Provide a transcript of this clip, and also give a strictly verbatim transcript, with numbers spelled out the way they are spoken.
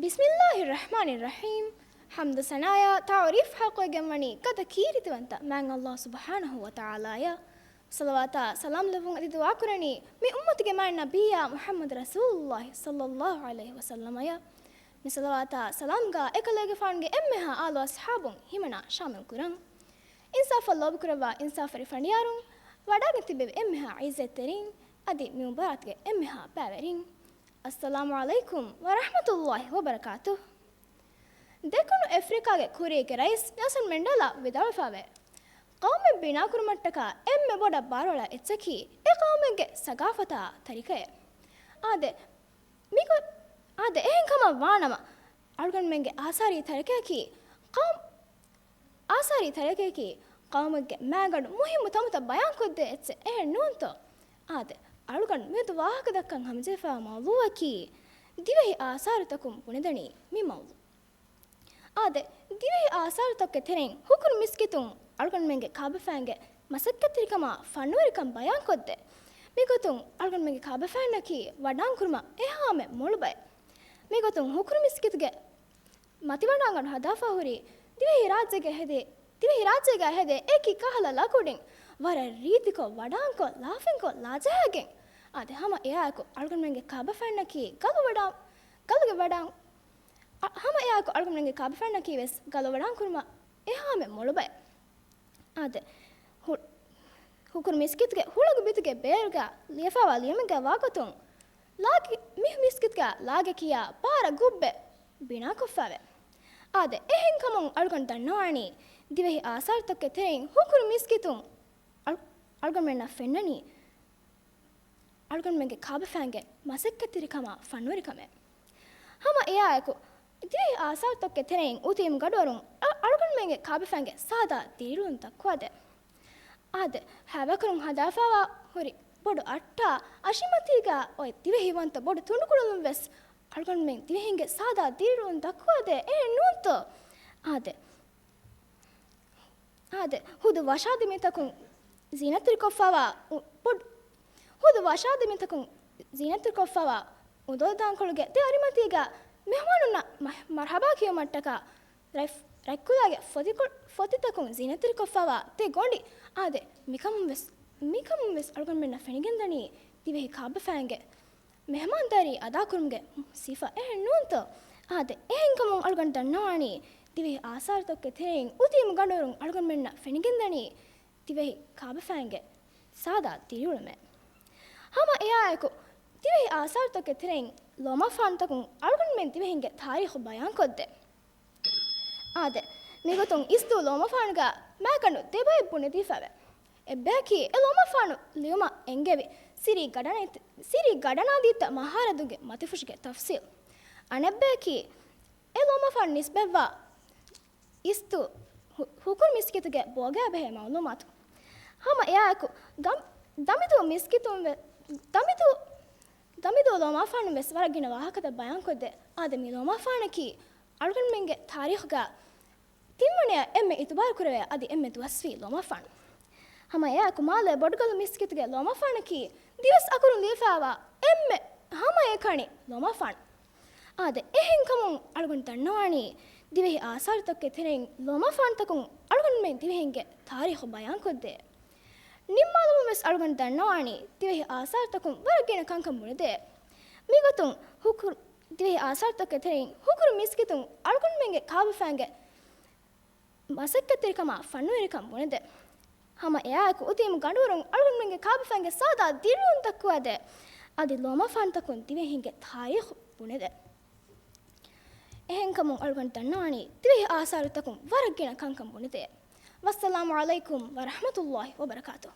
ބިސްމިއްލާހިއްރަޙްމާނިއްރަޙީމް. ޙަމްދު ސަނާޔާ ތަޢުރީފް ޙައްޤުވެގެންވަނީ ގަދަ ކީރިތިވަންތަ މާތް ﷲ ސުބްޙާނަހޫ ވަތަޢާލާއަށް. ޞަލަވާތާ ސަލާމް ލެއްވުން އަދި ދުޢާކުރަނީ މި އުއްމަތުގެ މާތް ނަބިއްޔާ މުޙައްމަދު ރަސޫލުﷲ ޞައްލައްލާހު ޢަލައިހި ވަސައްލަމަޔަށް. މި ޞަލަވާތާ ސަލާމްގާ އެކަލޭގެފާނުގެ އެންމެހާ އާލު އަޞްޙާބުން ހިމަނާ ޝާމިލްކުރަން. އިންސާފަށް ލޯބިކުރައްވާ އިންސާފުވެރި ފަނޑިޔާރުން، ވަޑައިގެން ތިއްބެވި އެންމެހާ ޢިއްޒަތްތެރިން، އަދި މި މުބާރާތުގެ އެންމެހާ ބައިވެރިން. އައްސަލާމު ޢަލައިކުމް ވަރަޙްމަތުﷲ ވަބަރަކާތުހު. ދެކުނު އެފްރިކާގެ ކުރީގެ ރައީސް ނެލްސަން މެންޑެލާ ވިދާޅުވެފަވޭ، ޤައުމެއް ބިނާކުރުމަށްޓަކާ އެންމެ ބޮޑަށް ބާރުއަޅާ އެއްޗަކީ އެ ޤައުމެއްގެ ސަގާފަތާ ތަރިކައެއް. އާދެ، މިގޮ-، އާދެ، އެހެން ކަމަށް ވާނަމަ، އަޅުގަނޑުމެންގެ އާސާރީ ތަރިކަޔަކީ ޤައުމް-، އާސާރީ ތަރިކަޔަކީ ޤައުމެއްގެ މައިގަނޑު މުހިއްމު ތަނުތައް ބަޔާންކޮށްދޭ އެއްޗެއް، އެހެން ނޫންތޯ؟ އާދެ، އަޅުގަނޑު މިއަދު ވާހަކަ ދައްކަން ހަމަޖެހިފައިވާ މައުޟޫޢަކީ ދިވެހި އާސާރުތަކުން ބުނެދެނީ މި މައުޟޫޢު. އާދެ، ދިވެހި އާސާރުތަކުގެ ތެރެއިން ހުކުރު މިސްކިތުން އަޅުގަނޑުމެންގެ ކާބަފައިންގެ މަސައްކަތްތެރިކަމާ ފަންނުވެރިކަން ބަޔާންކޮށްދޭ. މިގޮތުން އަޅުގަނޑުމެންގެ ކާބަފައިންނަކީ ވަޑާންކުރުމަށް އެހާމެ މޮޅު ބައެއް. މިގޮތުން ހުކުރު މިސްކިތުގެ މަތިވަޑާންގަނޑު ހަދާފަ ހުރީ ދިވެހިރާއްޖޭގަ ހެދޭ، ދިވެހިރާއްޖޭގަ ހެދޭ އެކި ކަހަލަ ލަކުޑިން ވަރަށް ރީތިކޮށް ވަޑާންކޮށް، ލާފިންކޮށް، ލާޖަހާގެން. އާދެ، ހަމަ އެއާއެކު އަޅުގަނޑުމެންގެ ކާބަފައިންނަކީ ގަލު ވަޑާ-، ގަލުގެ ވަޑާން-، އަ-، ހަމަ އެއާއެކު އަޅުގަނޑުމެންގެ ކާބަފައިންނަކީ ވެސް ގަލު ވަޑާންކުރުމަށް އެހާމެ މޮޅު ބައެއް. އާދެ، ހު-، ހުކުރު މިސްކިތުގެ ހުޅަނގު ބިތުގެ ބޭރުގަ ލިޔެފައިވާ ލިޔުމެއްގަ ވާގޮތުން، ލާގެ-، މި މިސްކިތުގަ ލާގެ ކިޔާ ބާރަ ގުއްބެއް ބިނާކޮށްފައެވެ. އާދެ، އެހެންކަމުން އަޅުގަނޑު ދަންނަވާނީ ދިވެހި އާސާރުތަކުގެ ތެރެއިން ހުކުރު މިސްކިތުން އަޅު-، އަޅުގަނޑުމެންނަށް ފެންނަނީ އަޅުގަނޑުމެންގެ ކާބަފައިންގެ މަސައްކަތްތެރިކަމާ ފަންނުވެރިކަމެއް. ހަމަ އެއާއެކު، ދިވެހި އާސާރުތަކުގެ ތެރެއިން އުތީމު ގަނޑުވަރުން އަ-، އަޅުގަނޑުމެންގެ ކާބަފައިންގެ ސާދާ ދިރިއުޅުން ދައްކުވާދޭ. އާދެ، ހައިބަކަރުން ހަދާފައިވާ ހުރި ބޮޑު އައްޓާ އަށިމަތީގަ އޮތް ދިވެހިވަންތަ ބޮޑު ތުނޑުކުޅުން ވެސް އަޅުގަނޑުމެން ދިވެހިންގެ ސާދާ ދިރިއުޅުން ދައްކުވާދޭ، އެހެން ނޫންތޯ؟ އާދެ. އާދެ، ހުދު ވަށާދިމިތަކުން ޒީނަތްތެރިކޮށްފައިވާ އު-، ބޮޑު-، ހުދު ވަށާދިމިތަކުން ޒީނަތްތެރިކޮށްފައިވާ އުނދަލުދާންކޮޅުގެ ދެ އަރިމަތީގަ މެހުމާނުންނަށް މަ-، މަރްޙަބާ ކިޔުމަށްޓަކާ ރަތް-، ރަތްކުލާގެ ފޮތިކޮ-، ފޮތިތަކުން ޒީނަތްތެރިކޮށްފައިވާ ދެ ގޮނޑި. އާދެ، މިކަމުން ވެސް، މިކަމުން ވެސް އަޅުގަނޑުމެންނަށް ފެނިގެންދަނީ ދިވެހި ކާބަފައިންގެ މެހެމާންދާރީ އަދާކުރުމުގެ ސިފަ، އެހެން ނޫންތޯ؟ އާދެ، އެހެންކަމުން އަޅުގަނޑު ދަންނަވާނީ ދިވެހި އާސާރުތަކުގެ ތެރެއިން އުތީމު ގަނޑުވަރުން އަޅުގަނޑުމެންނަށް ފެނިގެންދަނީ ދިވެހި ކާބަފައިންގެ ސާދާ ދިރިއުޅުމެއް. ހަމަ އެއާއެކު، ދިވެހި އާސާރުތަކުގެ ތެރެއިން ލޯމާފާނުތަކުން އަޅުގަނޑުމެން ދިވެހިންގެ ތާރީޚު ބަޔާންކޮށްދޭ. އާދެ، މިގޮތުން އިސްދޫ ލޯމާފާނުގަ މައިގަނޑު ދެބައެއް ބުނެދީފައެވެ. އެއްބަޔަކީ އެ ލޯމާފާނު ލިޔުމަށް އެންގެވި ސިރީ ގަޑަނަ-، ސިރީ ގަޑަނާދީތައް މަހާރަދުގެ މަތިފުށުގެ ތަފްސީލް. އަނެއްބަޔަކީ އެ ލޯމާފާނު ނިސްބަތްވާ އިސްދޫ ހު-، ހުކުރު މިސްކިތުގެ ބޯގާ ބެހޭ މައުލޫމާތު. ހަމަ އެއާއެކު ގަމް-، ދަމިދޫ މިސްކިތުން ވެ-، ދަމިދޫ، ދަމިދޫ ލޯމާފާނު ވެސް ވަރަށް ގިނަ ވާހަކަތައް ބަޔާންކޮށްދޭ. އާދެ، މި ލޯމާފާނަކީ އަޅުގަނޑުމެންގެ ތާރީޚުގަ ތިންވަނަޔަށް އެންމެ އިތުބާރު ކުރެވޭ އަދި އެންމެ ދުވަސްވީ ލޯމާފާނު. ހަމަ އެއާއެކު މާލޭ ބޮޑުގަލު މިސްކިތުގެ ލޯމާފާނަކީ ދިވެސް އަކުރުން ލިޔެފައިވާ އެންމެ ހަމައެކަނި ލޯމާފާނު. އާދެ، އެހެންކަމުން އަޅުގަނޑު ދަންނަވާނީ ދިވެހި އާސާރުތަކުގެ ތެރެއިން ލޯމާފާނުތަކުން އަޅުގަނޑުމެން ދިވެހިންގެ ތާރީޚު ބަޔާންކޮށްދޭ. ނިންމާލުމުން ވެސް އަޅުގަނޑު ދަންނަވާނީ ދިވެހި އާސާރުތަކުން ވަރަށް ގިނަ ކަންކަން ބުނެދޭ. މިގޮތުން ހުކުރު-، ދިވެހި އާސާރުތަކުގެ ތެރެއިން ހުކުރު މިސްކިތުން އަޅުގަނޑުމެންގެ ކާބަފައިންގެ މަސައްކަތްތެރިކަމާ ފަންނުވެރިކަން ބުނެދޭ. ހަމަ އެއާއެކު އުތީމު ގަނޑުވަރުން އަޅުގަނޑުމެންގެ ކާބަފައިންގެ ސާދާ ދިރިއުޅުން ދައްކުވާދޭ. އަދި ލޯމާފާނުތަކުން ދިވެހިންގެ ތާރީޚު ބުނެދޭ. އެހެންކަމުން އަޅުގަނޑު ދަންނަވާނީ ދިވެހި އާސާރުތަކުން ވަރަށް ގިނަ ކަންކަން ބުނެދޭ. ވައްސަލާމު ޢަލައިކުމް ވަރަޙްމަތުﷲ ވަބަރަކާތުހު.